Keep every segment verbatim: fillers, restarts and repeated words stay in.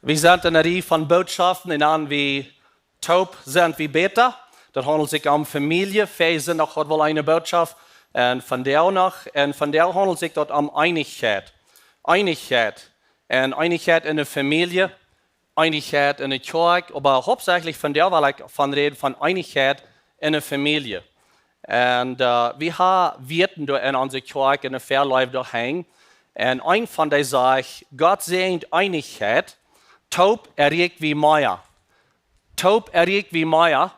Wie sent en eene Rieej von Bootschoften, un dan wie toop sent wie bäta. Daut haundelt sikj om Famielje. Väajen Sindach haud wie eene Bootschauft, un vondoag noch. Un vondoag haundelt sikj daut om Eenichkjeit. Eenichkjeit. Un Eenichkjeit en de Famielje, Eenichkjeit en de Kjoakj, oba hauptsächlich vondoag well ekj von räden von Eenichkjeit en de Famielje. Un, äh, wie haben Wieet doa en onse Kjoakj en de Väaleew doa hangen. Un eent von dee sajcht: Gott säajent Eenichkjeit, toop erreicht wie mea. Toop erreicht wie mea.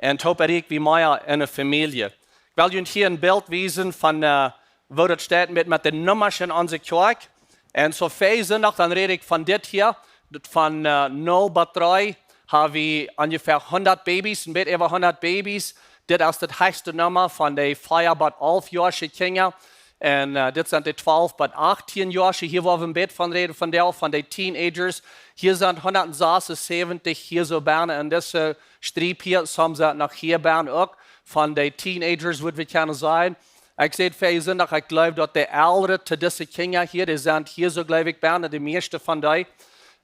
Un toop erreicht wie mea en de Famielje. Ekj well junt hia een Bilt wiesen von, äh, woo daut steit met, met de Nummasch en onse Kjoakj. Un soo väajen Sindach, dan räd ekj von dit hia, daut von, äh, null bat dree haben wie onjefäa hundat Babys, een bät äwa hundat Babys. Dit es daut hechste Numma von de vea bat alf Joasche Kjinja. Un, äh, dit sent de twalf bat achtieen Joasche. Hia woa wie een bät von räden vondoag, von de Teenagers. Hia sent hundat sesensäwentich hia soo bennen en dise Striep hia. Some sent noch hia bennen uk. Von de Teenagers, wudd wie kjennen sajen. Ekj säd väajen Sindach, ekj gleew daut de Elren to dise Kjinja hia, dee sent hia soo, gleew ekj, bennen de mieeschte von dee.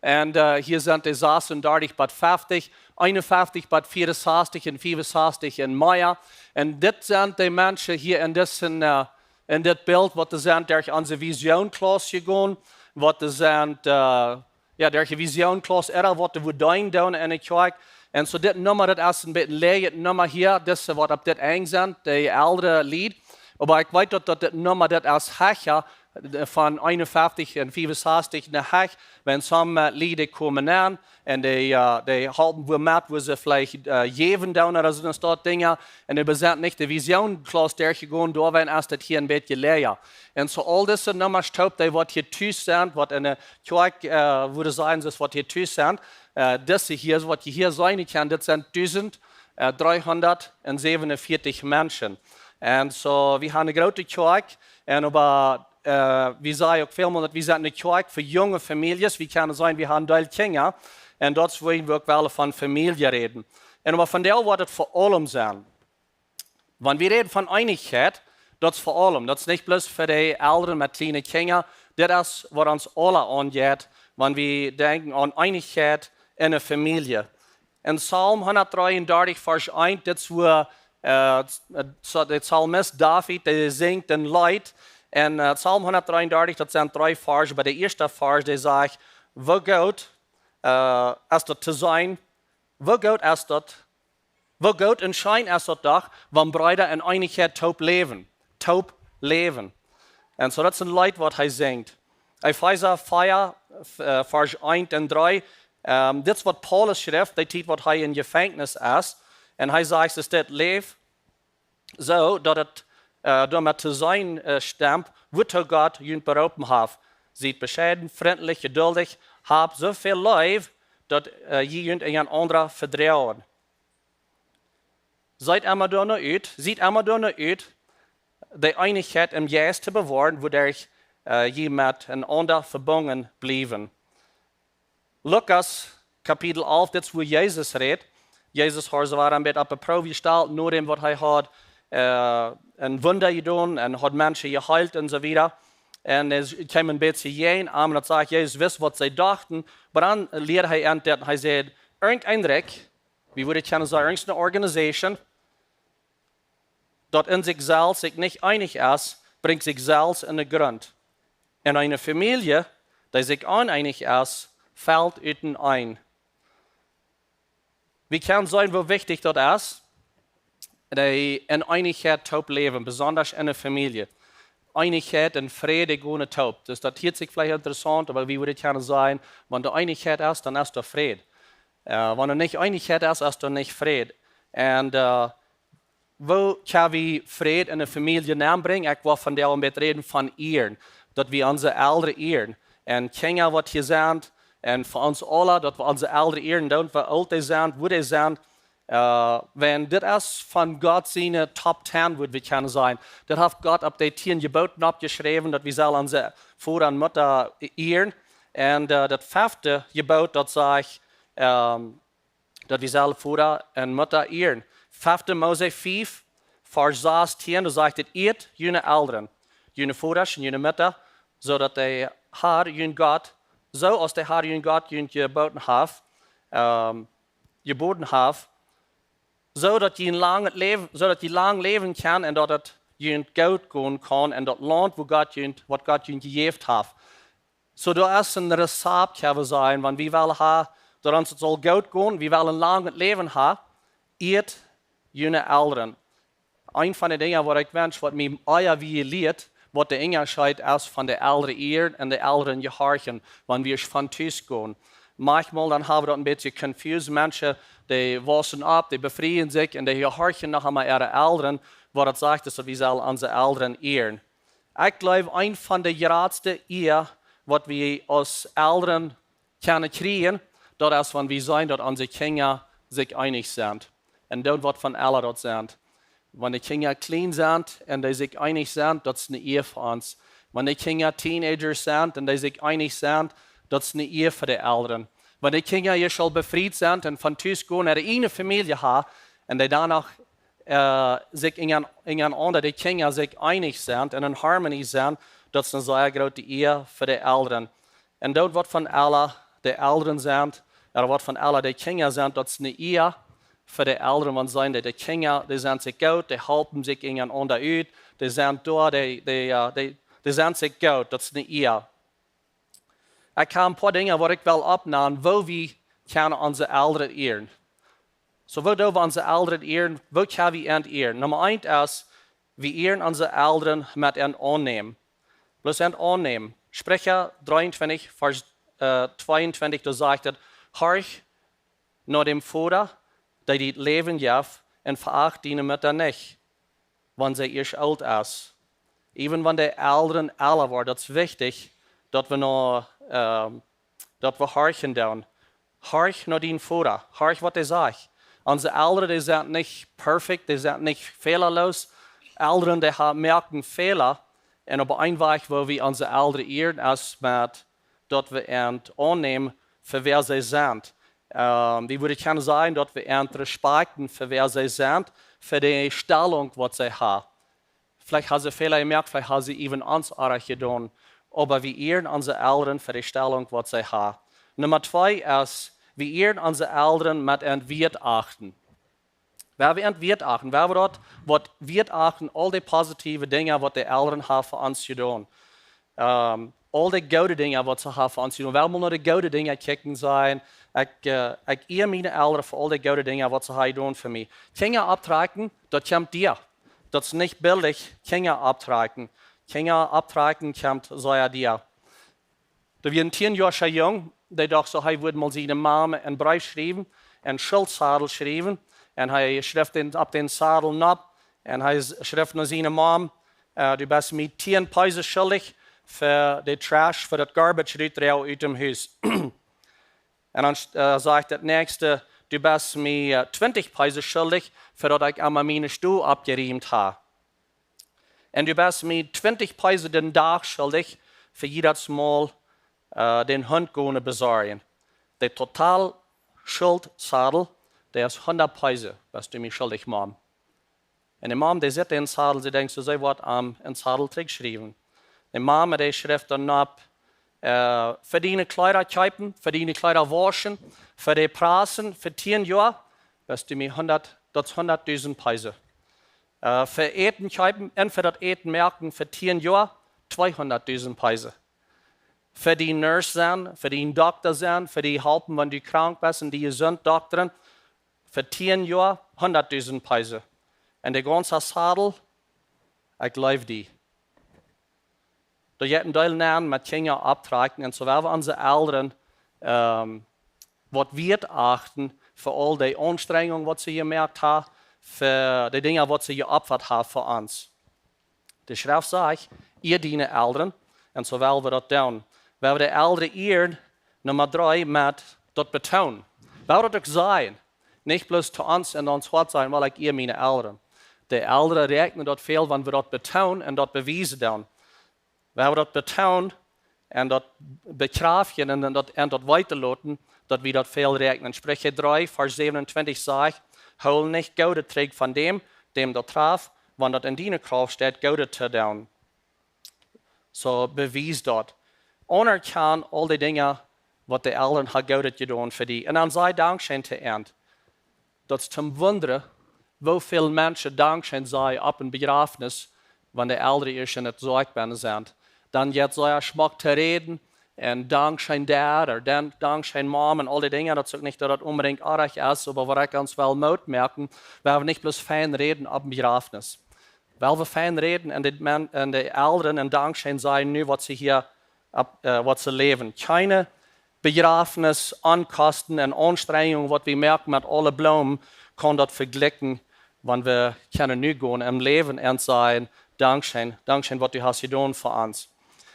Un, äh, hia sent de sesendartich bat feftich, eenunfeftich bat veerunsastich un fiefunsastich un mea. Un dit sent de Menschen hia en disen, äh, en dit Bilt, waut dee sent derch onse Vision Class jegonen, waut dee sent, äh, jo, derch de Vision Class, ea waut dee wudden doonen en de Kjoakj. Un soo dit Numma, daut es een bät läajet Numma hia, dise waut opp dit Enj sent, de elre Lied. Oba ekj weet daut, daut dit Numma, daut es hecha, äh, von eenunfeftich un fiefunsastich no hecha, wan some, äh, Lied komen aun un dee, äh, dee halpen wie met, woo see veleicht, äh, jäwen doonen ooda soo een Dinja. Un dee sent nich de Vision Class derchjegonen, doawäajen es daut hia een bät läaja. Un soo aul dise Nummasch toop, dee waut hia tus sent, waut en de Kjoakj, äh, wudden sajen, soo waut hia tus sent, äh, dise hia, soo waut jie hia seenen kjennen, dit sent dusent, äh, dreehundat un säwenunvieetich Menschen. Un soo, wie haben eene groote Kjoakj, un oba, äh, wie sajen uk väl mol, daut wie sent eene Kjoakj fa junge Famieljes, wie kjennen sajen, wie haben een Deel Kjinja, un daut es, wua wie uk wellen von Famielje räden. Un oba vondoag woat et fa aulem sennen. Wan wie räden von Eenichkjeit, daut es fa aulem. Daut es nich bloos fa de Elren met kjliene Kjinja. Daut es waut ons aula aunjeit, wan wie denkjen aun Eenichkjeit en de Famielje. En Psalm hundat dreeundartich, Varsch eent, dit es wua, äh, soo de Psalmist David, dee sinjt een Leet. En, äh, Psalm hundat dreeundartich, daut sent dree Varsch. Bie de ieeschte Varsch, dee sajcht: Woo goot, äh, es daut to sennen, woo goot es daut, woo goot un scheen es daut doch, wan Breeda en Eenichkjeit toop läwen. Toop läwen. Un soo, daut es een Leet waut hee sinjt. Efeesa vea, äh, Varsch eent un dree. Ähm, dit es waut Paulus schrift, de Tiet waut hee em Jefenkjnis es. Un hee sajcht, es dit: Läft soo, daut et, äh, doamet to sennen, äh, stemt, wuatoo Gott junt beroopen haft. Siet bescheiden, frintlich, jeduldich, habt soo väl Leew, daut, äh, jie junt een aundren vedroagen. Siet emma doano ut, siet emma doano ut, de Eenichkjeit em Jeist to bewoaren, wuaderch, äh, jie met enaunda vebungen bliewen. Lukas, Kapitel alf, dit es wua Jesus rät. Jesus haud sikj wada een bät opp de Proow jestalt, nodäm waut hee haud, äh, een Wunda jedonen un haud Menschen jeheelt un soo wieda. Un et kjeem een bät jäajen an, daut sajcht, Jesus wist waut see dochten, oba dan lieed hee an daut, hee säd: Irjent een Rikj, wie wudden kjennen sajen, irjent eene Organisation, daut en sikj selfst sikj nich eenich es, brinjt sikj selfst en de Grunt. Un eene Famielje, dee sikj oneenich es, felt uteneen. Wie kjennen seenen, woo wichtich daut es, dee en Eenichkjeit toop läwen, besonda en de Famielje. Eenichkjeit un Fräd, dee gonen toop. Dus daut hieet sikj veleicht interessaunt, oba wie wudden kjennen sajen, wan doa Eenichkjeit es, dan es doa Fräd. Äh, wan doa nich Eenichkjeit es, es doa nich Fräd. Un, äh, woo kjenn wie Fräd en de Famielje nenbrinjen? Ekj well vondoag een bät räden von ieren, daut wie onse Elren ieren. Un Kjinja waut hia sent, un fa ons aula, daut wie onse Elren ieren, daut wie oolt dee sent, woo dee sent. Äh, wan dit es von Gott siene Top ten, wudd wie kjennen sajen. Daut haft Gott opp de tieen Jeboten oppjeschräwen, daut wie sellen onse Voda un Mutta ieren. Un, äh, daut fefte Jebot, daut sajcht, ähm, daut wie sellen Voda un Mutta ieren. Fefte Mose fief, Varsch sastieen, doa sajcht et: Ieet june Elren, june Vodasch un june Mutta, soo daut de Herr, jun Gott, soo aus de Herr jun Gott junt jeboden haft, ähm, jeboden haft, soo daut jie een langet Läwen, soo daut jie lang läwen kjennen un daut et junt goot gonen kaun en daut Launt, wua Gott junt, waut Gott junt jejäft haft. Soo, doa es een Rezept, kjenn wie sajen, wan wie wellen ha, daut ons et saul goot gonen, wie wellen een langet Läwen ha, ieet june Elren. Een von de Dinja, waut ekj wensch, waut mie ea wie lieet, waut de Unjascheet es von de Elren ieren un de Elren jehorchen, wan wie von Tus gonen. Maunchmol dan ha wie daut een bät confused. Menschen, dee wausen opp, dee befrieen sikj un dee jehorchen noch emma äare Elren, waut daut sajcht, es daut wie sellen onse Elren ieren. Ekj jleew, een von de jratste Ea, waut wie aus Elren kjennen kjrieen, daut es, wan wie seenen, daut onse Kjinja sikj eenich sent. Un dan waut fa Ea daut sent. Wan de Kjinja kjlien sent un dee sikj eenich sent, daut es eene Ea fa ons. Wan de Kjinja Teenagers sent un dee sikj eenich sent, daut es eene Ea fa de Elren. Wan de Kjinja hia aul befriet sent un von Tus gonen no eene Famielje ha, un dee doano, äh, sikj unja-, unjarenaunda, de Kjinja sikj eenich sent un en harmony sent, daut es eene sea groote Ea fa de Elren. Un dan waut fa Ea de Elren sent, ooda waut fa Ea de Kjinja sent, daut es eene Ea fa de Elren, wan seenen dee, de Kjinja, dee sent sikj goot, dee halpen sikj unjarenaunda ut, dee sent doa, dee, dee, äh, dee, dee sent sikj goot, daut es eene Ea. Ekj hab een poa Dinja, waut ekj well oppnämen, woo wie kjennen onse Elren ieren. Soo, woo doo wie onse Elren ieren? Woo kjenn wie an ieren? Numma eent es, wie ieren onse Elren met an aunnämen. Bloos an aunnämen. Spricha dreeuntwintich, Varsch, äh, tweeuntwintich, doa sajcht et: "Horch no däm Voda, dee die daut Läwen jeft, un veacht diene Mutta nich, wan see ieescht oolt es." Even wan de Elren oolt woaren, daut es wichtich, daut wie no, ähm, daut wie horchen doonen. Horch no dien Voda. Horch, waut hee sajcht. Onse Elren, dee sent nich perfekt, dee sent nich fälaloos. Elren, dee ha-, moaken Fäla. Un opp een Wajch, woo wie onse Elren ieren, es met daut wie an aunnämen fa wäa see sent. Ähm, wie wudden kjennen sajen, daut wie an respekten fa wäa see sent, fa de Stellunk, waut see ha. Veleicht ha see Fäla jemoakt, veleicht ha see even ons oajch jedonen. Oba wie ieren onse Elren fa de Stellunk, waut see ha. Numma twee es, wie ieren onse Elren met an Wieet achten. Wie woaren an Wieet achten, wie woaren daut, waut Wieet achten, aul de positive Dinja, waut de Elren ha fa ons jedonen. Ähm, aul de goode Dinja, waut see ha fa ons jedonen. Wie woaren mol no de goode Dinja kjikjen, sajen: "Ekj, äh, ekj iea miene Elren fa aul de goode Dinja, waut see ha jedonen fa mie." Kjinja opptrakjen, daut kjemt dia. Daut es nich billich, Kjinja opptrakjen. Kjinja opptrakjen kjemt sea dia. Doa wia een tieenjoascha Jung, dee docht soo, hee wudd mol siene Mame een Breef schriewen, een Schultsadel schriewen. Un hee schreef dän, opp dän Sadel nopp. Un hee s-, schreef no siene Mame: "Äh, du best mie tieen Peso schuldich fa de Trash, fa daut Garbage rutdroagen ut däm Hus." Un dan, äh, sajcht daut näakjste: "Du best mie, äh, twintich Peso schuldich, fa daut ekj emma miene Stow oppjerieemt ha." "Un du best mie twintich Peso dän Dach schuldich, fa jiedet Mol, äh, dän Hunt gonen besorjen." De total Schultsadel, dee es hundat Peso, best du mie schuldich, Mame. Un de Mame, dee sitt dän Sadel, see denkjt soo, see woat am een Sadel trigjschriewen. De Mame, dee schreef dan nopp: "Äh, fa diene Kjleeda kjeepen, fa diene Kjleeda wauschen, fa de Prassen, fa tieen Joa, best du mie hundat, daut es hundatdusent Peso. Äh, fa Äten kjeepen un fa daut Äten moaken, fa tieen Joa, tweehundatdusent Peso. Fa die Nurse sennen, fa die Dokta sennen, fa die halpen, wan du krank best, un die jesunt doktren, fa tieen Joa, hundatdusent Peso. Un de gaunze Sadel, ekj leew die." Doa jeit een Deel nenn met Kjinja opptrakjen. Un soo woaren wie onse Elren, ähm, waut Wieet achten fa aul de Aunstrenjunk, waut see jemoakt ha, fa de Dinja, waut see jeopfat ha fa ons. De Schreft sajcht: "Iea diene Elren", un soo woaren wie daut doonen. Wie woaren de Elren ieren, Numma dree, met daut betoonen. Wie woaren daut uk sajen. Nich bloos to ons en ons Hoat sajen: "Well, ekj iea miene Elren." De Elren räakjnen daut väl, wan wie daut betoonen un daut bewiesen doonen. Wie woaren daut betoonen un daut bekjraftjen un, un daut, un daut weeten loten, daut wie daut väl räakjnen. Spricha dree, Varsch säwenuntwintich sajcht: "Hool nich Goodet trigj von däm, däm daut traft, wan daut en diene Krauft steit, Goodet to doonen." Soo, bewies daut. Aunerkjan aul de Dinja, waut de Elren ha Goodet jedonen fa die. Un dan saj Dankscheen to an. Daut es toom wundren, woo väl Menschen Dankscheen sajen opp een Bejrafnis, wan de Elren ieescht en de Sorch bennen sent. Dan jeit see schmock to räden, un Dankscheen Dad, ooda dan, Dankscheen Mom, un aul dee Dinja, daut es uk nich, daut daut onbedinjt oajch es, oba waut ekj ons well Moot moaken, wie haben nich bloos fein räden opp een Bejrafnis. Wie haben fein räden un de, Men- un de Elren en Dankscheen sajen nu, waut see hia, opp, äh, waut see läwen. Kjeene Bejrafnis, Onkosten un Aunstrenjungen, waut wie moaken met aule Bloomen, kaun daut vejlikjen, wan wie kjennen nu gonen em Läwen un sajen: Dankscheen, Dankscheen, waut du hast jedonen fa ons.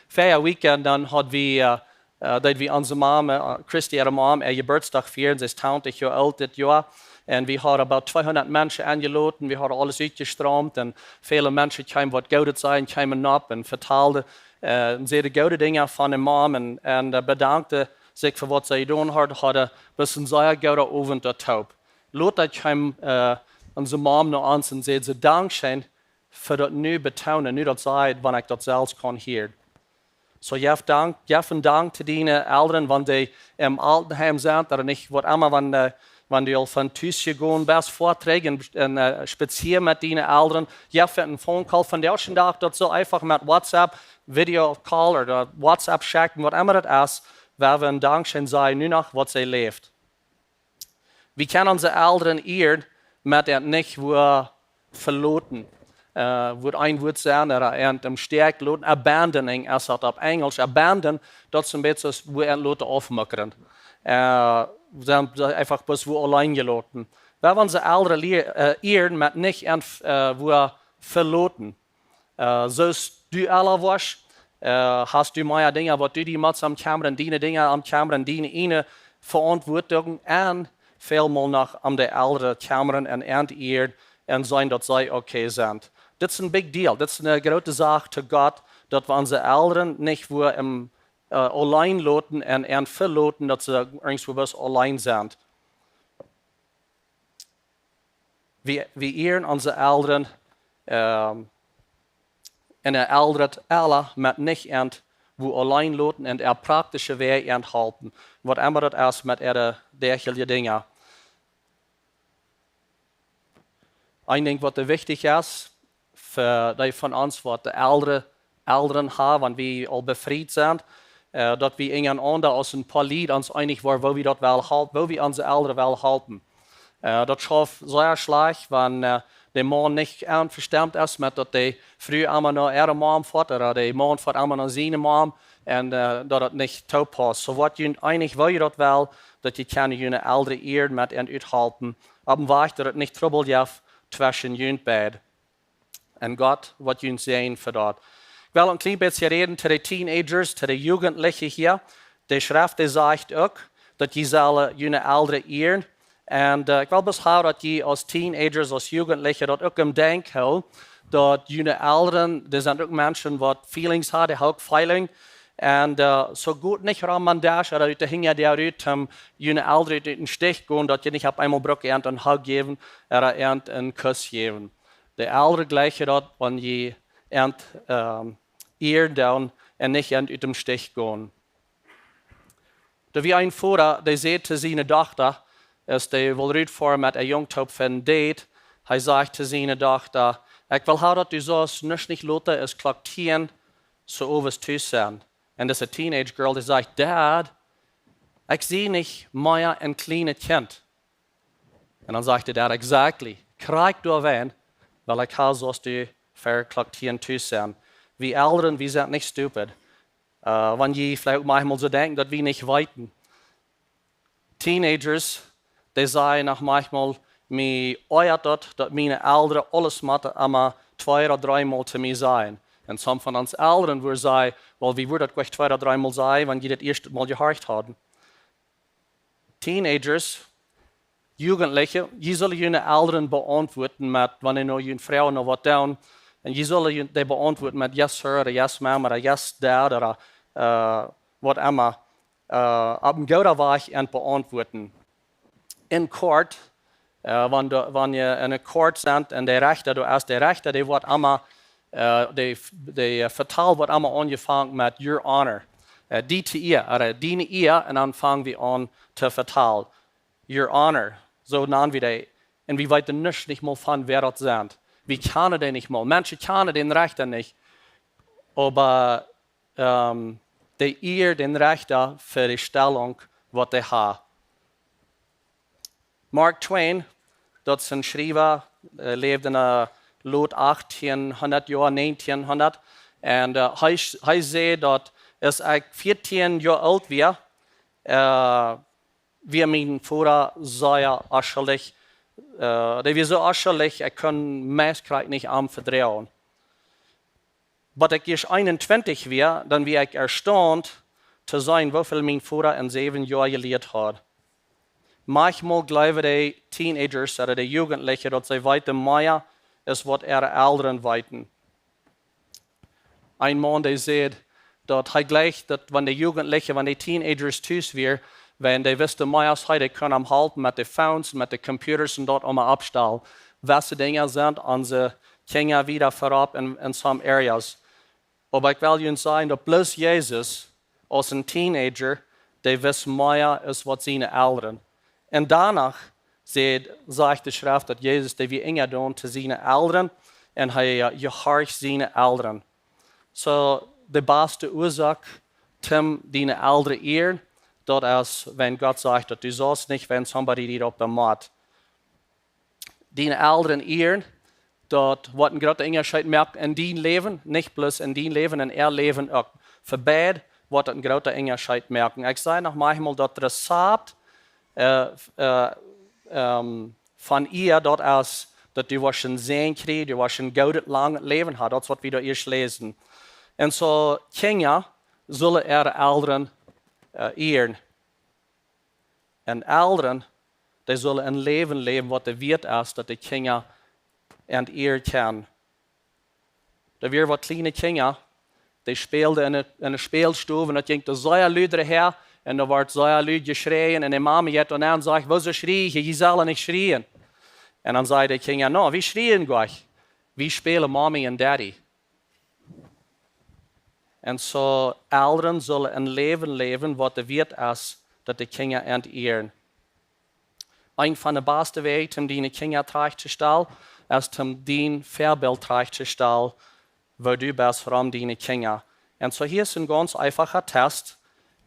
Väajet Weekend, dan haud wie, äh, äh, deed wie onse Mom, äh, Christy äare Mom, äa Jeburtsdach fieren. See es twintich Joa oolt dit Joa. Un wie hauden about tweehundat Menschen enjeloden. Wie hauden aules utjestromt. Un väle Menschen kjeemen waut Goodet sajen, kjeemen nopp un vetalden, äh, un säden goode Dinja von de Mom un, un, äh, bedankten sikj fa waut see jedonen haud. Hauden een sea gooden Owent doa toop. Lota kjeem, äh, onse Mom no ons un säd see: Dankscheen fa daut nu betoonen, nu daut sajen, wan ekj daut selfst kaun hieren. Soo, jeff Dank, jeff een Dank to diene Elren, wan dee em Altenheim sent, ooda nich, waut emma, wan, äh, wan du aul von Tus jegonen best, foa trigj un, un, äh, spazieren met diene Elren, jeff een Phone Call. Vondoag dän Dach, daut soo eefach met WhatsApp, Video Call ooda WhatsApp schekjen, waut emma daut es, wie wellen Dankscheen sajen, nu noch, waut see läft. Wie kjennen onse Elren ieren, met an nich wua veloten. Äh, wudd een Wuat sennen, ooda an em Stich loten. Abandoning es daut opp Enjlisch. Abandon, daut es een bät soo aus wua an loten aufmuckren. Äh, sent see eefach bloos wua auleen jeloten. Wie wellen onse Elren lie- äh, ieren, met nich an, äh, wua veloten. Äh, soo aus du elra woascht, äh, hast du mea Dinja, waut du die motst om kjemmren, diene Dinja om kjemmren, diene ieejne Veauntwuatunk un väl mea noch om de Elren kjemmren un an ieren un seenen, daut see okay sent. Dit es een big deal. Dit es eene groote Sach to Gott, daut wie onse Elren nich wua em, äh, auleen loten un an veloten, daut see irjentwua bloos auleen sent. Wie, wie ieren onse Elren, ähm, un äa Elren aula, met nich an wua auleen loten un äa praktische Wäaj an halpen. Waut emma daut es met äare däajliche Dinja. Een Dinkj, waut doa wichtich es, fa dee von ons, waut de Elren, Elren haben, wan wie aul befriet sent, äh, daut wie unjarenaunda aus een Poa Lied ons eenich woaren, woo wie daut wellen halpen, woo wie onse Elren wellen halpen. Äh, daut schauft sea schlajcht, wan, äh, de Maun nich envestonen es met daut de Fru emma no äare Mom foat, ooda de Maun foat emma no siene Mom, un, äh, daut daut nich toopaust. Soo, waut junt eenich, woo jie daut wellen, daut jie kjennen june Elren ieren, met an uthalpen, opp een Wajch, daut et nich Trubbel jeft tweschen junt beid. Un Gott woat junt säajnen fa daut. Ekj well een kjlien bät räden to de Teenagers, to de Jugendliche hia. De Schreft, dee sajcht uk, daut jie sellen june Elren ieren. Un, äh, ekj well bloos haben, daut jie aus Teenagers, aus Jugendliche, daut uk em Denkj hoolen, daut june Elren, dee sent uk Menschen, waut Feelings haben, dee haben uk Feeling. Un, äh, soo goot nich rom aun dash, ooda ut de Hinjadäa rut, om june Elren ut dän Stich gonen, daut jie nich opp eemol brucken an een Hug jäwen, ooda an een Kuss jäwen. De Elren jlikjen daut, wan jie an, ähm, ieren doonen un nich an ut dän Stich gonen. Doa wia een Voda, dee säd to siene Dochta, aus dee wull rutfoaren met äa Jung toop fa een Date, hee säd to siene Dochta: "Ekj well haben, daut du saust nuscht nich lota aus Klock tieen soo owes tus sennen." Un dise Teenage Girl, dee säd: "Dad, ekj sie nich mea een kjlienet Kjint." Un dan säd de Dad: "Exactly. Krakjt doawäajen well ekj haben, saust du ver Klock tieen tus sennen." Wie Elren, wie sent nich stupid. Äh, wan jie veleicht uk maunchmol soo denkjen, daut wie nich weeten. Teenagers, dee sajen noch maunchmol: "Mie oajat daut, daut miene Elren aules motten emma twee ooda dree mol to mie sajen." Un some von ons Elren wudden sajen: "Well, wie wudden daut jlikj twee ooda dree mol sajen, wan jie daut ieeschte Mol jehorcht hauden." Teenagers, Jugendliche, jie sellen june Elren beauntwuaden met, wan dee no junt froagen no waut doonen. Un jie sellen junt, dee beauntwuaden met "Yes, sir", ooda "Yes, ma'am", ooda "Yes, dad", ooda, äh, waut emma. Äh, opp een gooden Wajch an beauntwuaden. En Court, äh, wan de, wan jie en een Court sent un de Rechta doa es, de Rechta, dee woat emma, äh, dee, dee, äh, Vetal woat emma aunjefongen met "Your Honor". äh, die to Ea, ooda diene Ea, un dan fang wie aun to vetalen. Your honor, soo nanen wie dee. Un wie weeten nuscht nich mol von wäa daut sent. Wie kjanen dee nich mol. Menschen kjanen dän Rechta nich. Oba, ähm, dee ieren dän Rechta fa de Stellunk, waut dee haft. Mark Twain, daut es een Schriewa, äh, läwd en, äh, lot achttieenhundat Joa, näajentieenhundat. Un, äh, hee, hee säd daut, aus ekj vieetieen Joa oolt wia, äh, wia mien Voda sea oschullich, äh, dee wia soo oschullich, ekj kunn meist krakjt nich aun vedroagen. Waut ekj ieescht eenuntwintich wia, dan wia ekj erstaunt to seenen, woo väl mien Voda en säwen Joa jelieet haud. Maunchmol jleewen de Teenagers ooda de Jugendliche, daut see weeten mea aus waut äare Elren weeten. Een Maun, dee säd, daut hee jleicht, daut wan de Jugendliche, wan de Teenagers tus wieren, wan dee wisten mea aus hee, dee kunnen am halpen met de Phones, met de Computers un daut aulemol oppstalen. Waut fa Dinja sent onse Kjinja wieda verop en, en some areas. Oba ekj well junt sajen, daut bloos Jesus aus een Teenager, dee wist mea aus waut siene Elren. Un doano säd, sajcht de Schreft, daut Jesus, dee wia enja doa to siene Elren un hee, äh, jehorcht siene Elren. Soo, de baste Uasoak, toom diene Elren ieren, daut es, wan Gott sajcht, daut du saust nich, wan somebody die daut bemott. Diene Elren ieren, daut woat een groota Unjascheet moaken en dien Läwen, nich bloos en dien Läwen, en äa Läwen uk. Fa beid woat daut een groota Unjascheet moaken. Ekj saj noch maunchmol, daut Rezept, äh, äh, ähm, von Ea, daut es, daut du woascht een Sän kjrieen, du woascht een goodet, langet Läwen haben. Daut es waut wie doa ieescht läsen. Un soo, Kjinja sullen äare Elren, äh, ieren. Un Elren, dee sullen een Läwen läwen, waut daut wieet es, daut de Kjinja an ieren kjennen. Doa wieren waut kjliene Kjinja, dee spälden en de, en de Spälstow, un daut jinkj doa sea lud häa, un doa wort sea lud jeschräajen, un de Mama jeit doa nenn un sajcht: "Wuarom schrie jie? Jie sellen nich schrieen." Un dan säden de Kjinja: "No, wie schrieen goanich. Wie spälen Mommy un Daddy." Un soo, Elren sullen een Läwen läwen, waut daut wieet es, daut de Kjinja an ieren. Eent von de baste Wäaj, om diene Kjinja trajcht to stalen, es om dien Väabilt trajcht to stalen, woo du best rom diene Kjinja. Un soo hia es een gaunz eefacha Test.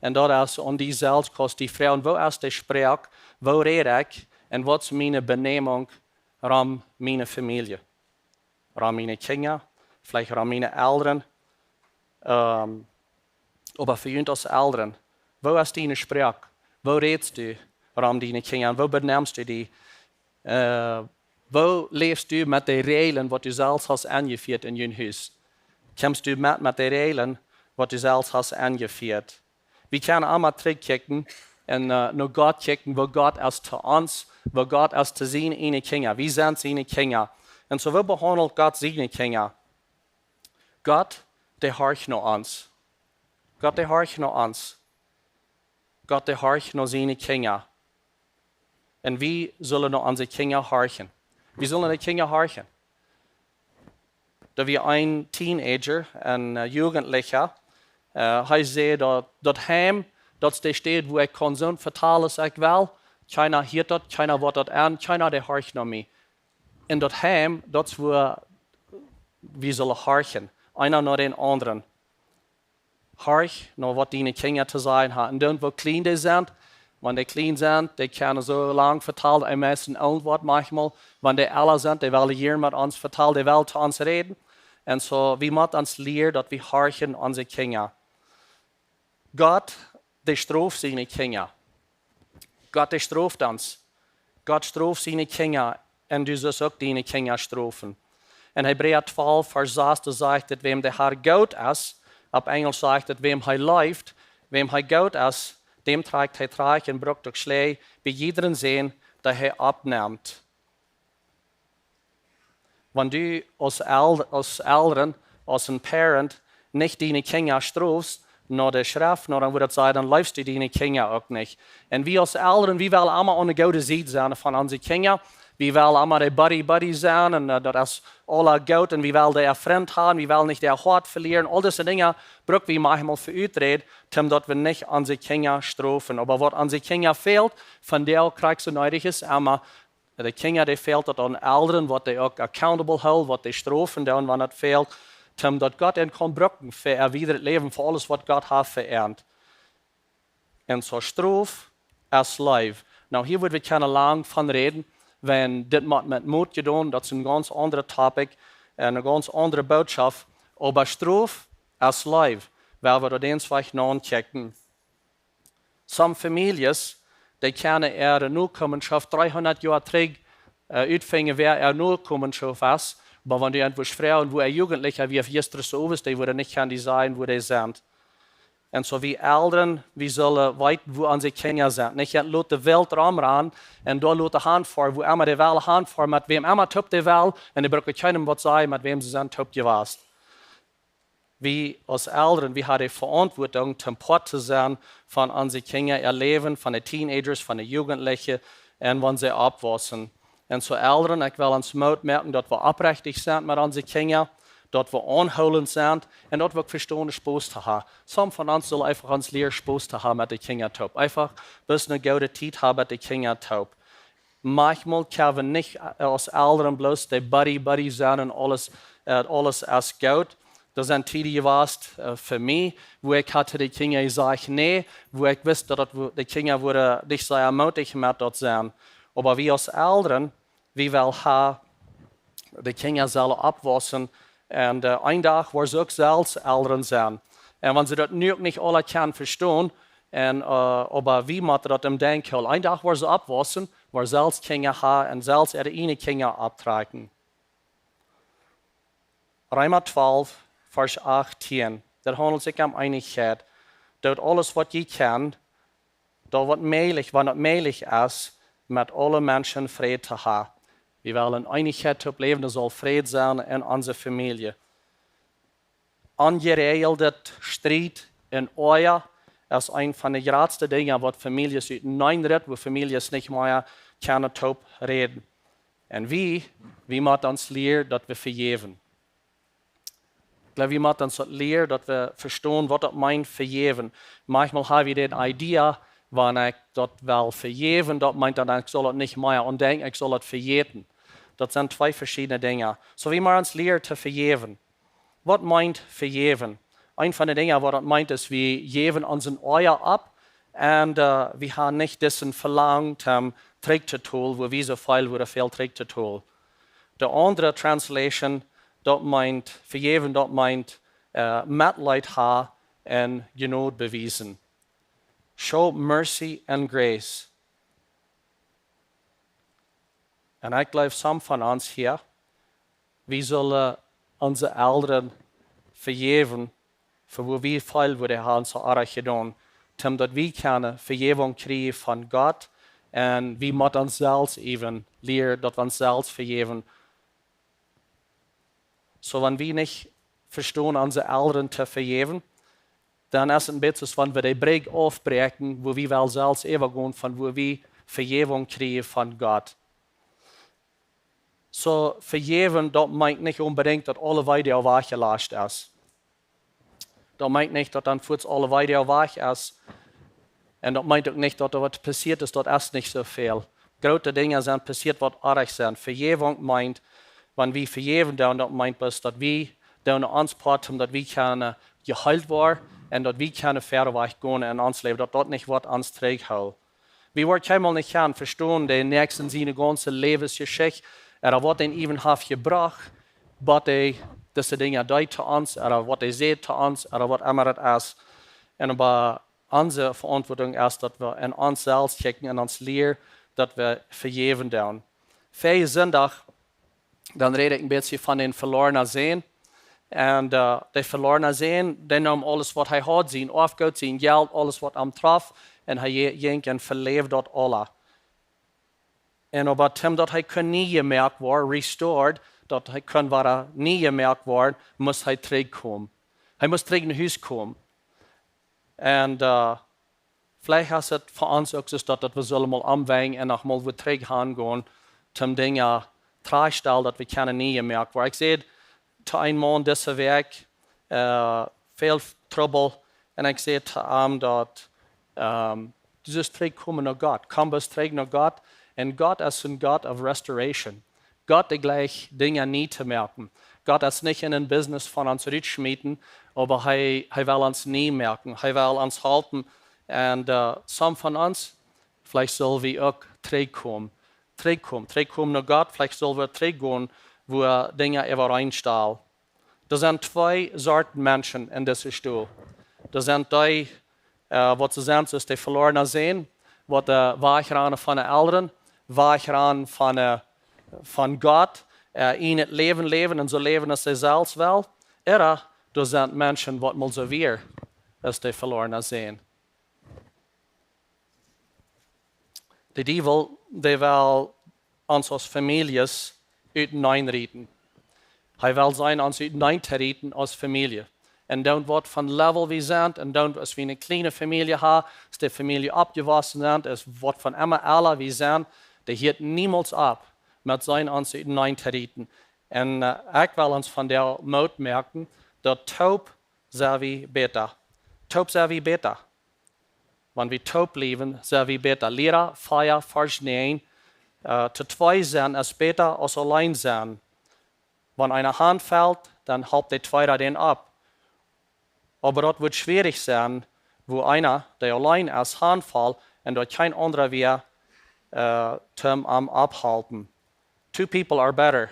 Un daut es aun die selfst, kaust die froagen: Woo es de Sproak? Woo räd ekj? Un waut es miene Benämunk rom miene Famielje? Rom miene Kjinja, veleicht rom miene Elren. Ähm, oba fa junt aus Elren, woo es diene Sproak? Woo rätst du rom diene Kjinja? Woo benemst du die? Äh, woo läfst du met de Räajlen, waut du selfst hast enjefieet en jun Hus? Kjemst du met, met de Räajlen, waut du selfst hast enjefieet? Wie kjennen emma trigjkjikjen un, äh, no Gott kjikjen, woo Gott es to ons, woo Gott es to siene Kjinja. Wie sent siene Kjinja. Un soo, woo behaundelt Gott siene Kjinja? Gott, dee horcht no ons. Gott, dee horcht no ons. Gott, dee horcht no siene Kjinja. Un wie sellen no onse Kjinja horchen. Wie sellen de Kjinja horchen. Doa wia een Teenager, een, äh, Jugendlicha, äh, hee säd daut, daut Heim, daut es de Städ, wua ekj kaun soo vetalen aus ekj well. Kjeena hieet daut, kjeena woat daut aun, kjeena dee horcht no mie. Un daut Heim, daut es wua wie sellen horchen, eena no dän aundren. Horch no waut diene Kjinja to sajen haben. Un dan, woo kjlien dee sent, wan dee kjlien sent, dee kjennen soo lang vetalen, een meist een oolt Wuat maunchmol. Wan dee ella sent, dee wellen jieren met ons vetalen, dee wellen to ons räden. Un soo, wie motten ons lieren, daut wie horchen onse Kjinja. Gott, dee stroft siene Kjinja. Gott, dee stroft ons. Gott stroft siene Kjinja un du sust uk diene Kjinja strofen. En Hebräa twalf, Varsch sas, doa sajcht et: "Wäm de Har goot es", opp Enjlisch sajcht et: "Wäm hee leeft", wäm hee goot es, däm trakjt hee trigj un brukt uk Schläaj bie jiedren Sän, dee hee oppnemt. Wan du aus El-, aus Elren, aus een Parent, nich diene Kjinja strofst, no de Schreft, no dan wudd daut sajen, dan leefst du diene Kjinja uk nich. Un wie aus Elren, wie wellen emma aun de goode Sied sennen von onse Kjinja. Wie wellen emma de Buddy Buddy sennen un äh, daut es aula goot un wie wellen de Frind haben, wie wellen nich de Hoat velieren. Aul dise Dinja bruck wie maunchmol fa Uträd, om daut wie nich onse Kjinja strofen. Oba waut onse Kjinja fält, von dee krakjt soo needich es, emma de Kjinja, dee fält daut aun Elren, waut dee uk accountable hoolen, waut dee strofen doonen, wan et fält, om daut Gott an kaun brucken fa äa wiedret Läwen, fa aules, waut Gott haft fa an. Un soo Strof es Leew. Nu, hia wudd wie kjennen lang von räden, wan dit mott met Moot jedonen, daut es een gaunz aundret Topic un eene gaunz aundre Bootschoft. Oba Strof es Leew, woa wie daut eent wajch nochecken. Some Famieljes, dee kjennen äare Nokomenschoft dreehundat Joa trigj äh, utfinjen, wäa äa Nokomenschoft es. Oba wan du irjentwua froagst, wua äa Jugendlicha wia jistren Owes, dee wudden nich kjennen die sajen, wua dee sent. Un soo wie Elren, wie sellen weeten, wua onse Kjinja sent. Nich ent lot de Welt romrannen un doa lot de han foaren, wua emma dee wellen han foaren, met wäm emma toop dee wellen, un dee brucken kjeenem waut sajen, met wäm see sent toop jewast. Wie aus Elren, wie haben de Veauntwuatunk, om Poat to sennen von onse Kjinja äa Läwen, von de Teenagers, von de Jugendliche un wan see oppwaussen. Un soo Elren, ekj well ons Moot moaken, daut wie oprechtich sent met onse Kjinja, daut wie aunhoolent sent un daut wie uk vestonen Spos to haben. Some von ons sellen eefach ons lieren Spos to haben met de Kjinja toop. Eefach bloos eene goode Tiet haben met de Kjinja toop. Maunchmol kjenn wie nich äh, aus Elren bloos de Buddy Buddy sennen un aules, äh, aules es goot. Doa sent Tieden jewast äh, fa mie, wua ekj haud de Kjinja jesajcht nä, wua ekj wist, daut daut, de Kjinja wudden nich sea mootich met daut sennen. Oba wie aus Elren, wie wellen haben, de Kjinja sellen oppwaussen un äh, een Dach woaren see uk selfst Elren sennen. Un wan see daut nu uk nich aula kjennen vestonen, un äh, oba wie motten daut em Denkjen hoolen. Een Dach woaren see oppwaussen, woaren selfst Kjinja haben un selfst äare ieejne Kjinja opptrakjen. Reema twalf, Varsch achtieen. Daut haundelt sikj om Eenichkjeit. Doot aules, waut jie kjennen, daut waut mäajlich, wan et mäajlich es, met aule Menschen Fräd to haben. Wie wellen en Eenichkjeit toop läwen, doa saul Fräd sennen en onse Famielje. Onjeräajelda Striet un Oaja es eent von de jratste Dinja, waut Famieljes uteneen ritst, wua Famieljes nich mea kjennen toop räden. Un wie, wie motten ons lieren, daut wie vejäwen. Ekj jleew, wie motten ons daut lieren, daut wie vestonen, waut daut meent, vejäwen. Maunchmol haben wie de Idee, wan ekj daut well vejäwen, daut meent dan, ekj saul daut nich mea aundenkjen, ekj saul daut vejäten. Daut sent twee veschiedne Dinja. Soo wie motten ons lieren to vejäwen. Waut meent vejäwen? Eent von de Dinja, waut daut meent, es, wie jäwen onsen Oaja opp un äh, wie haben nich disen Velangen, om trigj to tolen, wua wie soo väl wudden väl trigj to tolen. De aundre Translation, daut meent, vejäwen, daut meent äh, Metleet haben un Jnod bewiesen. Show mercy and grace. Un ekj jleew, some von ons hia, wie sellen onse Elren vejäwen, fa wua wie väl wudden haben soo oaj jedonen, om daut wie kjennen Vejäwunk kjrieen von Gott, un wie motten ons selfst äwen lieren, daut wie ons selfst vejäwen. Soo, wan wie nich vestonen, onse Elren to vejäwen, dan es et een bät soo aus wan wie de Brigj aufbräakjen, wua wie well selfst äwagonen, von wua wie Vejäwunk kjrieen von Gott. Soo, vejäwen, daut meent nich onbedinjt, daut aule Weedoag wajchjelascht es. Daut meent nich, daut dan fuaz aule Weedoag wajch es. Un daut meent uk nich, daut doa waut passieet es, daut es nich soo väl. Groote Dinja sent passieet, waut oaj sent. Vejäwunk meent, wan wie vejäwen doonen, daut meent bloos, daut wie doonen ons Poat, om daut wie kjennen jeheelt woaren un daut wie kjennen wieda wajch gonen en ons Läwen, daut daut nich woat ons trigjhoolen. Wie woaren kjeenmol nich kjennen vestonen, dän Näakjsten siene gaunze Läwensjeschicht, ooda waut dän äwen haft jebrocht, waut hee dise Dinja deed to ons, ooda waut hee säd to ons, ooda waut emma et es. Un oba onse Veauntwuatunk es, daut wie en ons selfst kjikjen un ons lieren, daut wie vejäwen doonen. Väajen Sindach, dan räd ekj een bät von dän velornen Sän. Un äh, de velorne Sän, dee neem aules, waut hee haud, sien Oafgoot, sien Jelt, aules, waut am trof, un hee je-, jinkj un veläwd daut aula. Un oba om daut hee kunn nie jemoakt woaren, restored, daut hee kunn wada nie jemoakt woaren, must hee trigjkomen. Hee must trigj no Hus komen. Un äh, veleicht es et fa ons uk soo, daut, daut wie sellen mol omwenjen un noch mol wada trigj gonen, toom Dinja trajchtstalen, daut wie kjennen nie jemoakt woaren. Ekj säd to een Maun dise Wäakj, äh, väl Trubbel, un ekj säd to am daut, ähm, du sust trigjkomen no Gott. Komm bloos trigj no Gott. Un Gott es een God of restoration. Gott, dee jleicht Dinja nie to moaken. Gott es nich en een Business von ons rutschmieten, oba hee, hee well ons nie moaken. Hee well ons halpen. Un, äh, some von ons, veleicht sell wie uk trigj komen. Trigj komen, trigj komen no Gott, veleicht sell wie trigj gonen, wua Dinja äwareen stalen. Doa sent twee Sorten Menschen en dise Stool. Doa sent dee, äh, waut see sent, soo aus de velorna Sän, waut, äh, wajchranen von de Elren, wajchranen von, äh, von Gott, äh, en daut Läwen läwen un soo läwen aus see selfst wellen. Ooda doa sent Menschen, waut mol soo wieren aus de velorna Sän. De Diewel, dee well ons aus Famieljes uteneen rieten. Hee well sennen ons uteneen to rieten aus Famielje. Un dan waut von Level wie sent, un dan aus wie eene kjliene Famielje haben, aus de Famielje oppjewossen sent, aus waut von emma Ella wie sent, dee hieet niemols opp met sennen ons uteneen to rieten. Un, äh, ekj well ons vondoag Moot moaken, daut toop sent wie bäta. Toop sent wie bäta. Wan wie toop bliewen, sent wie bäta. Liera vea, Varsch näajen, äh, to twee sennen es bäta aus auleen sennen. Wan eena hanfelt, dan halpt de tweeda dän opp. Oba daut woat schwierich sennen, wua eena, dee auleen es, hanfelt un doa kjeen aundra wia, äh, toom am opphalpen. Two people are better.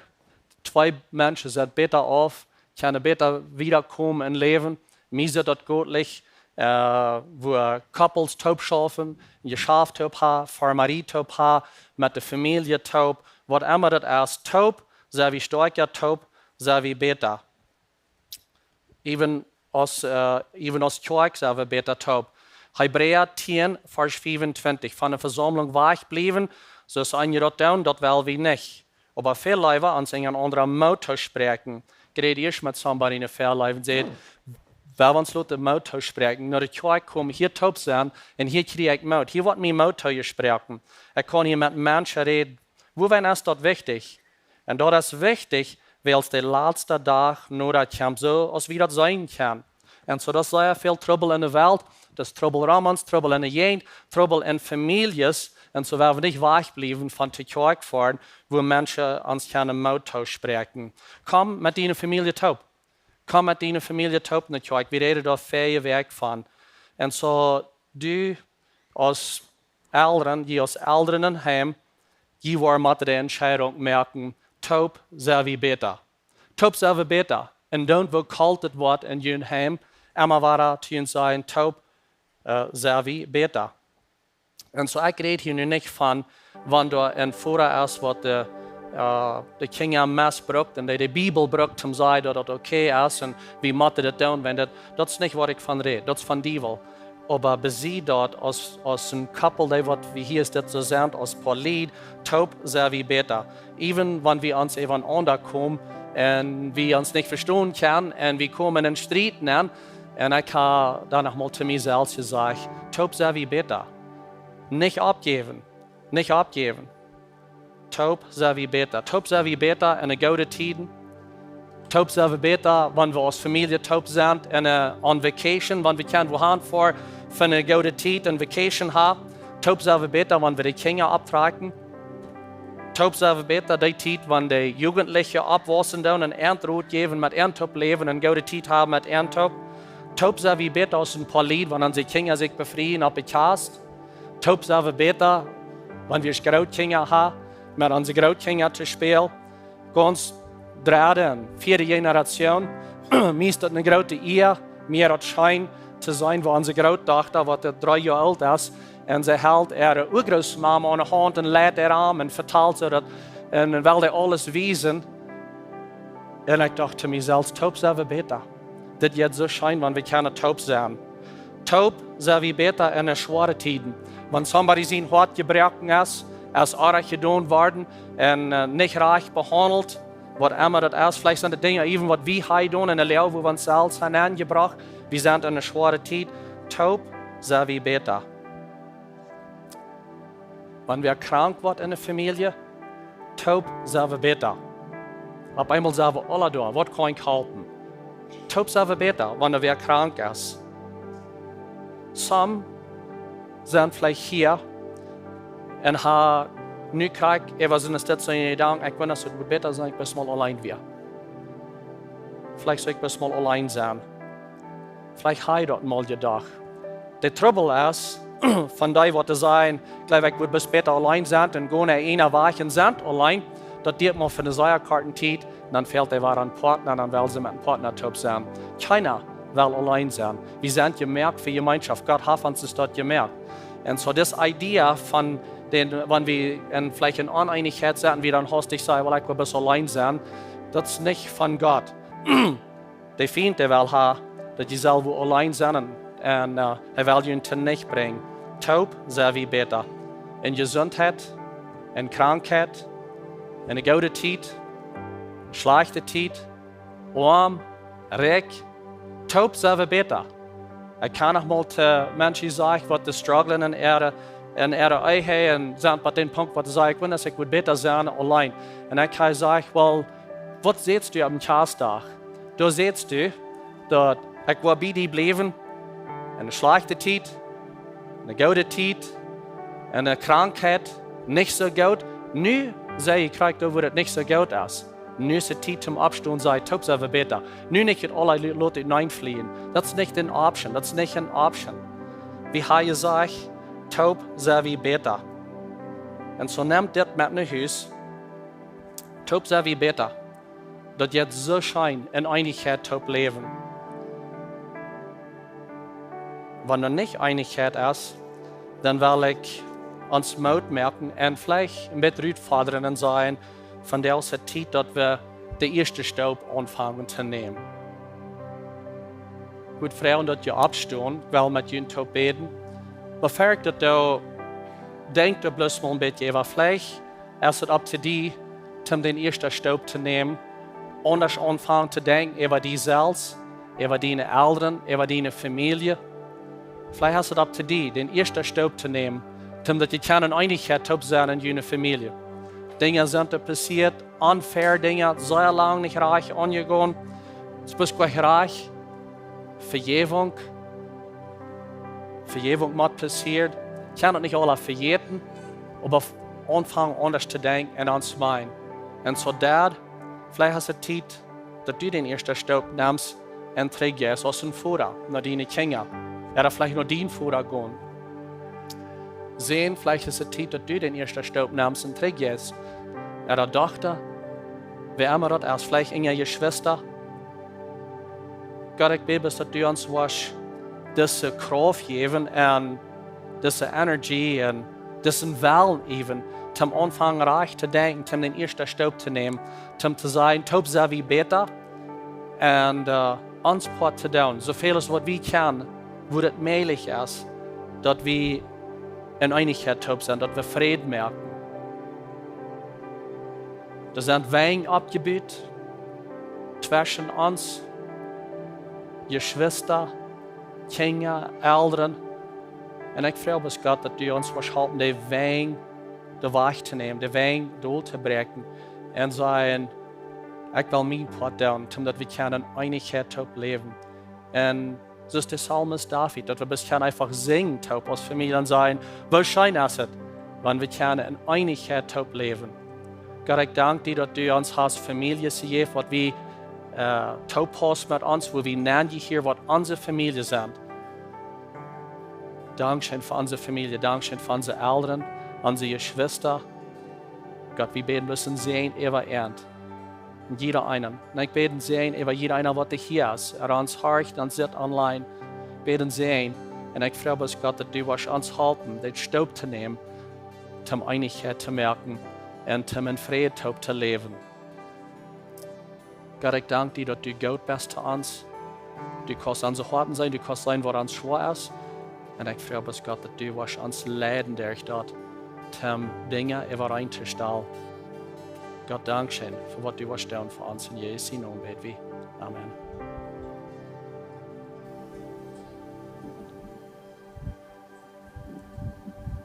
Twee Menschen sent bäta auf, kjennen bäta wiedakomen em Läwen. Mie sitt daut goot leicht, äh, wua Couples toop schaufen, een Jeschaft toop haben, Farmarie toop haben, met de Famielje toop, waut emma daut es, toop sent wie stoakja, toop sent wie bäta. Even aus, äh, even aus Kjoakj sent wie bäta toop. Hebräa tieen, Varsch fiefuntwintich. Von de Vesaumlunk wajchbliewen, soo aus eenje daut doonen, daut well wie nich. Oba väl leewa ons eena aundra Moot toospräakjen. Ekj räd ieescht met somebody en de Väaleew un säd, well wie ons loten Moot toospräakjen. No de Kjoakj komen, hia toop sennen un hia kjrie ekj Moot. Hia woat mie Moot toojesproaken. Ekj kaun hia met Menschen räden. Wuarom es daut wichtich? Un daut es wichtich, wiels de latste Dach noda kjemt, soo aus wie daut seenen kjennen. Un soo, daut es sea väl Trubbel en de Welt, daut es Trubbel rom ons, Trubbel en de Jäajent, Trubbel en Famieljes. Un soo woa wie nich wajchbliewen von to Kjoakj foaren, wua Menschen ons kjennen Moot toospräakjen. Komm met diene Famielje toop. Komm met diene Famielje toop no Kjoakj. Wie räden doa väaje Wäakj von. Un soo, du aus Elren, jie aus Elren em Heim, jie woaren motten de Entscheidunk moaken, toop sent wie bäta. Toop sent wie bäta. Un dan, woo kolt et woat en jun Heim, emma wada to junt sajen, toop, äh, sent wie bäta. Un soo, ekj räd hia nu nich von, wan doa een Voda es, waut de, äh, de Kjinja mesbrukt un dee de Bibel brukt, om to sajen, daut daut okay es un wie motten daut doonen, wan daut, daut es nich, waut ekj von räd, daut es von Diewel. Oba bie see daut aus, aus een Couple, dee waut wie hia es, daut soo sent, aus poa Lied, toop sent wie bäta. Even wan wie ons äwa eent aundasch komen un wie ons nich vestonen kjennen un wie komen en Striet nenn, un ekj hab dan noch mol to mie selfst jesajcht, toop sent wie bäta. Nich oppjäwen, nich oppjäwen. Toop sent wie bäta. Toop sent wie bäta en de goode Tieden. Toop sent wie bäta, wan wie aus Famielje toop sent en, äh, on vacation, wan wie kjennen wua han fa, fa eene goode Tiet, eene vacation haben. Toop sent wie bäta, wan wie de Kjinja opptrakjen. Toop sent wie bäta, dee Tiet, wan de Jugendliche oppwaussen doonen un an Rot jäwen, met an toop läwen un goode Tiet haben met an toop. Toop sent wie bäta aus een poa Lied, wan onse Kjinja sikj befrieen opp de Kjast. Toop sent wie bäta, wan wie Grootkjinja haben, met onse Grootkjinja to spälen. Gaunz dredde un vieede Generation, mie es daut eene groote Ea, mie es daut scheen to seenen, woo onse Grootdochta, waut dree Joa oolt es, un see helt äare Urgrootmama aun de Haunt un leit äa aun un vetalt soo daut, un well äa aules wiesen. Un ekj docht to mie selfst, toop sent wie bäta. Dit jeit soo scheen, wan wie kjennen toop sennen. Toop sent wie bäta en de schwoare Tieden. Wan somebody sien Hoat jebroaken es, es oajch jedonen worden un, äh, nich rajcht behaundelt, waut emma daut es, veleicht sent de Dinja, even waut wie hia doonen en de Läwen, wua wie ons selfst han aunjebrocht, wie sent en de schwoare Tiet, toop sent wie bäta. Wan wäa krank woat en de Famielje, Toop sent wie bäta. Opp eemol sent wie aula doa. Waut kaun ekj halpen? Toop sent wie bäta, wan wäa krank es. Some sent veleicht hia un ha nu krakjt, ekj wia soo, es dit soo een Jedanken, ekj weet nich, ekj wudd bäta sennen, ekj bloos mol auleen wia. Veleicht sull ekj bloos mol auleen sennen. Veleicht ha jie daut mol jedocht. De Trubbel es, von dee waut to sajen, ekj jleew, ekj wudd bloos bäta auleen sennen un gonen no eenen Wajch un sent auleen, daut diet mau fa eene sea korte Tiet, dan fält dee wada een Partner, dan well see met een Partner toop sennen. Kjeena well auleen sennen. Wie sent jemoakt fa Jemeenschoft. Gott haft ons daut jemoakt. Un soo dise Idee von dän, wan wie en, veleicht en Oneenichkjeit sent, wie dan hastich sajen, well, ekj wudd bloos auleen sennen, daut es nich von Gott. De Fient, dee well ha, daut jie selfst auleen sent un, un, äh, hee well junt to nuscht brinjen. Toop sent wie bäta. En Jesuntheit, en Krankheit, en eene goode Tiet, schlajchte Tiet, oam, rikj, toop sent wie bäta. Ekj kjan noch mol to Menschen sajen, waut dee strugglen en äare, en äare Ehe un sent bie dän Punkt, waut see sajen, ekj weet nich, ekj wudd bäta sennen auleen. Un ekj ha jesajcht, well, waut sajchst du aum Kjastdach? Doa sajchst du, daut ekj wudd bie die bliewen, en eene schlajchte Tiet, en eene goode Tiet, en eene Krankheit, nich soo goot. Nu saj ekj krakjt doa, wua daut nich soo goot es. Nu es de Tiet toom oppstonen, sajen, toop sent wie bäta. Nu nich daut aula lo-, lot et nich flieen. Daut es nich eene Option, daut es nich eene Option. Wie ha jesajcht, toop sent wie bäta. Un soo nemt dit met no Hus. Toop sent wie bäta. Daut jeit soo scheen en Eenichkjeit toop läwen. Wan doa nich Eenichkjeit es, dan well ekj ons Moot moaken un veleicht een bät rutfodren un sajen, vondoag es et Tiet, daut wie de ieeschte Stap aunfangen to nämen. Ekj wudd froagen, daut jie oppstonen, ekj well met junt toop bäden. Oba ea ekj daut doo, denkjt doa bloos mol een bät äwa. Veleicht es et opp to die, om dän ieeschten Stap to nämen, aundasch aunfangen to denkjen äwa die selfst, äwa diene Elren, äwa diene Famielje. Veleicht es et opp to die, dän ieeschten Stap to nämen, om daut jie kjennen en Eenichkjeit toop sennen en june Famielje. Dinja sent doa passieet, unfair Dinja, sea lang nich rajcht aunjegonen. Et es bloos nich rajcht. Vejäwunk. Vejäwunk mott passieren. Ekj kaun daut nich aula vejäten, oba f-, aunfangen aundasch to denkjen un aun to meenen. Un soo daut, veleicht es et Tiet, daut du dän ieeschten Stap nemst un trigjjeist aus een Voda no diene Kjinja. Ooda veleicht no dien Voda gonen. Sän, veleicht es et Tiet, daut du dän ieeschten Stap nemst un trigjjeist. Ooda Dochta, wäa emma daut es, veleicht eene Jeschwista. Gott, ekj bäd bloos, daut du ons woascht dise Krauft jäwen un dise Energie un disen Wellen jäwen, toom aunfangen rajcht to denkjen, toom dän ieeschten Stap to nämen, toom to sajen, toop sent wie bäta un, äh, ons Poat to doonen, soo väl aus waut wie kjennen, wua et mäajlich es, daut wie en Eenichkjeit toop sent, daut wie Fräd moaken. Doa sent Wenj oppjebut tweschen ons, Jeschwista, Kjinja, Elren. Un ekj froag bloos, Gott, daut du ons woascht halpen, de Wenj doa wajch to nämen, de Wenj dol to bräakjen un sajen, ekj well mien Poat doonen, toom daut wie kjennen en Eenichkjeit toop läwen. Un soo aus de Psalmist David, daut wie bloos kjennen eefach sinjen toop aus Famielje un sajen, woo scheen es et, wan wie kjennen en Eenichkjeit toop läwen. Gott, ekj dank die, daut du ons hast Famieljes jejäft, waut wie, äh, toop paust met ons, wua wie nämen hia, waut onse Famielje sent. Dankscheen fa onse Famielje, dankscheen fa onse Elren, onse Jeschwista. Gott, wie bäden bloos een Säajen äwa an. Un jieda eenen. Un ekj bäd een Säajen äwa jieda eena, waut hia es. Ooda ons horcht, ons sitt online. Bäd een Säajen. Un ekj froag bloos, Gott, daut du woascht ons halpen, dän Stap to nämen, toom Eenichkjeit to moaken un toom en Fräd toop to läwen. Gott, ekj dank die, daut du goot best to ons. Du kaust onse Hoaten seenen, du kaust seenen, waut ons schwoa es. Un ekj froag bloos, Gott, daut du woascht ons leiden derch daut, toom Dinja äwareen to stalen. Gott, dankscheen fa waut du woascht doonen fa ons. En Jesus sienen Nomen bäd wie. Amen.